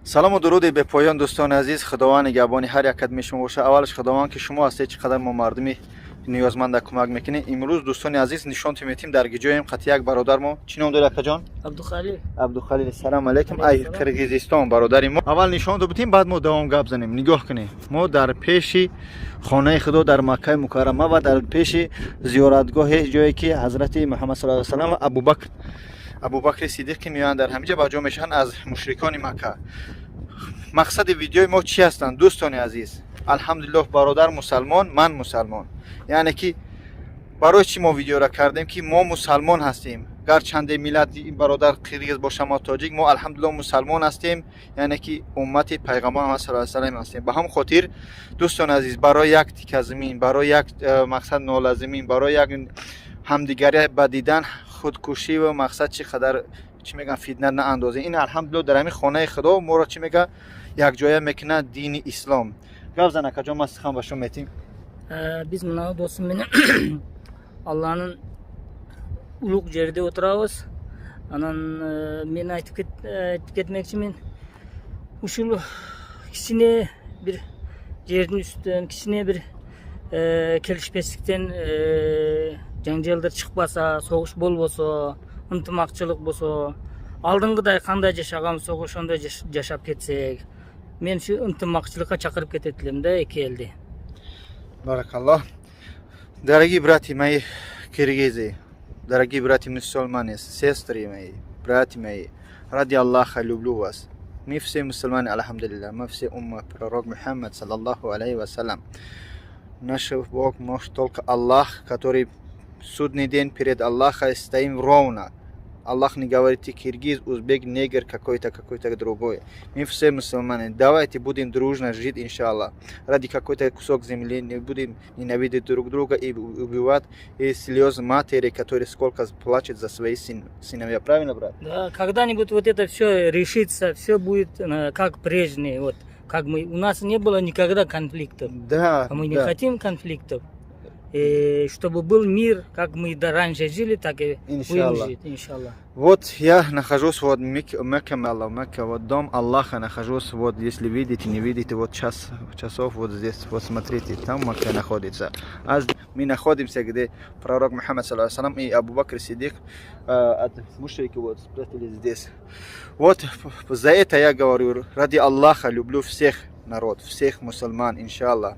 Салому дуруди бепоён, дӯстони азиз. Худованд нигаҳбони ҳар як қадами шумо боша. Аввалаш Худованд, ки шумо ҳастед, чӣ қадар мо мардуми ниёзманда кӯмак мекунед. Имрӯз, дӯстони азиз, нишон метим, дар гиҷоем қати як бародар мо. Чӣ ном дори, акаҷон? Абдухалил. Абдухалил, салом алейкум. Ай Қирғизистон бародари мо. Аввал нишон битим, баъд мо давом гап занем. Нигоҳ кунед, мо дар пеши хонаи Худо дар Маккаи Мукаррама ва дар пеши зиёратгоҳе, ҷое ки ҳазрати Муҳаммад саллаллоҳу алайҳи васаллам ва Абубакри Сиддиқ ки меоянд, дар ҳамиҷа ба ҷо мешаванд аз мушрикони Макка. Мақсади видеои мо чӣ ҳастанд, дӯстони азиз? Алҳамдулиллоҳ, бародар мусалмон, ман мусалмон. Яъне ки барои чӣ мо видеоро кардем? Ки мо мусалмон ҳастем. Гарчанде миллати бародар қирғиз боша, мо тоҷик, мо, алҳамдулиллоҳ, мусалмон ҳастем, яъне ки уммати пайғамбар Муҳаммад саллаллоҳу алайҳи васаллам ҳастем. Ба ҳам хотир, дӯстони азиз, барои як тика замин, барои як мақсад нолазимин, барои як ҳамдигарӣ ба дидан, худкушӣ ва мақсад чӣ қадар, чӣ мегӯям, фитна наандозем. Ин, алҳамдулиллоҳ, дар ҳамин хонаи Худо моро, чӣ мега, якҷоя мекунад дини ислом. Гап зан, акаҷон, ман сухан ба шумо метим. Биз мына досум менен Алланын улук жерде отурабыз. Анан мен айтып кетмекчимин, ушул кичине бир жердин үстүнөн кичине бир келишпестиктен жаңжалдар чыкпаса, согуш болбосо, ынтымакчылык болсо, алдыңгыдай кандай жашаган болсок, ошондой жашап кетсек. Мен ушу ынтымакчылыкка чакырып кетет элем да эки элди. Баракаллоҳ. Дорогие братья мои киргизы, дорогие братья мусульмане, сестры мои, братья мои, ради Аллаха люблю вас. Мы все мусульмане, алхамдулиллах, мы все умма пророк Мухаммад, саллаллаху алейхи вассалам. Наш Бог может только Аллах, который судный день перед Аллахом стоим ровно. Аллах не говорит: ты киргиз, узбек, негр какой-то, какой-то другой. Мы все мусульмане. Давайте будем дружно жить, иншаллах. Ради какой-то кусок земли не будем ненавидеть друг друга и убивать, и слез матери, которые сколько плачет за свои сыновья. Правильно, брат? Да, когда-нибудь вот это все решится, все будет как прежнее. Вот, как мы, у нас не было никогда конфликтов. А мы не хотим конфликтов. И чтобы был мир, как мы да раньше жили, так и будем Иншаллах. Жить, иншаллах. Вот я нахожусь вот Мекка, Аллах, Мекка, вот дом Аллаха нахожусь, вот если видите, не видите, вот час, часов вот здесь, вот смотрите, там Мекка находится. А мы находимся, где пророк Мухаммад, саллаллаху алейхи и Абу Бакр Сиддик от мушрики вот спрятались здесь. Вот за это я говорю, ради Аллаха люблю всех народ, всех мусульман, иншаллах.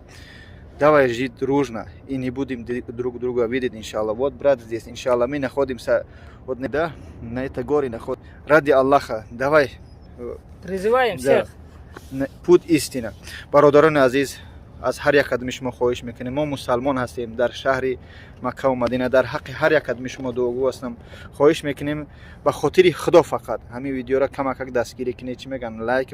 Давай жить дружно и не будем друг друга видеть, иншаллах. Вот брат здесь, иншаллах, мы находимся вот да, на этой горе находимся. Ради Аллаха, давай Призываем Да. всех. Путь истина. Бародарони азиз, аз ҳар як қадами шумо хоҳиш мекунем. Мо мусалмон ҳастем, дар шаҳри Маккаву Мадина дар ҳаққи ҳар як қадами шумо дуогӯ ҳастам. Хоҳиш мекунем, ба хотири Худо фақат ҳамин видеоро камакак дастгирӣ кунед, чӣ мегӯянд, лайк,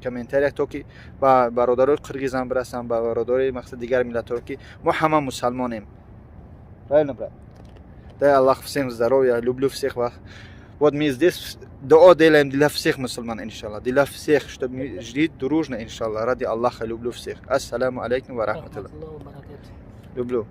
комментария, то ки ба бародарои қирғизам бирасам, ба бародарои мақсад дигар миллатҳо, ки мо ҳама мусалмонем. Правильно, брат? Дай Аллах всем здоровья, люблю всех вас. Вот мы здесь дуа делаем для всех мусульман, иншаллах, для всех, чтобы мы жили дружно, иншаллах. Ради Аллаха люблю всех. Ассаламу алейкум ва рахматуллах. Рахматуллах ва баракатуh. Люблю.